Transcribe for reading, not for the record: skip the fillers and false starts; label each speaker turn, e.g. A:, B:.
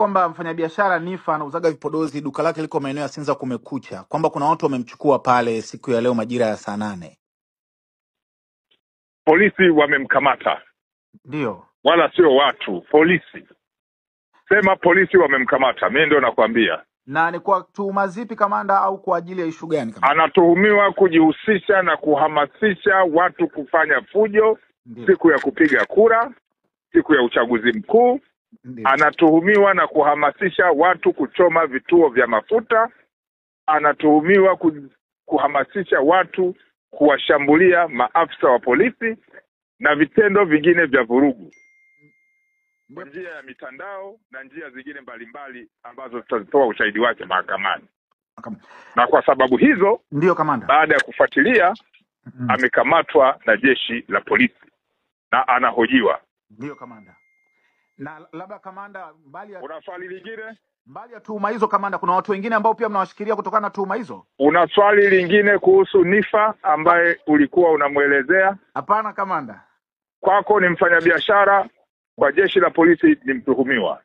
A: Kwamba mfanyabiashara Nifa anauzaga vipodozi, duka lake liko maeneo ya Sinza Kumekucha, kwamba kuna watu wamemchukua pale siku ya leo majira ya saa 8.
B: Polisi wamemkamata.
A: Ndio.
B: Wala sio watu, polisi. Sema polisi wamemkamata, mimi ndio nakwambia.
A: Na ni kwa tuhuma zipi, kamanda, au kwa ajili ya ishu gani, kamanda?
B: Anatuhumiwa kujihusisha na kuhamasisha watu kufanya fujo siku ya kupiga kura, siku ya uchaguzi mkuu. Anatuhumiwa na kuhamasisha watu kuchoma vituo vya mafuta. Anatuhumiwa kuhamasisha watu kuwashambulia maafisa wa polisi na vitendo vingine vya vurugu kwa njia ya mitandao na njia zingine mbalimbali ambazo tutazitoa ushahidi wake mahakamani. Na kwa sababu hizo,
A: ndio kamanda,
B: baada ya kufuatilia amekamatwa na jeshi la polisi na anahojiwa.
A: Ndio kamanda. Na labda kamanda, mbali ya
B: Una swali lingine?
A: Mbali ya tuhuma hizo kamanda, kuna watu wengine ambao pia mnawashikilia kutokana na tuhuma hizo?
B: Una swali lingine kuhusu Nifa ambaye ulikuwa unamuelezea?
A: Hapana kamanda.
B: Kwako ni mfanyabiashara, kwa jeshi la polisi ni mtuhumiwa.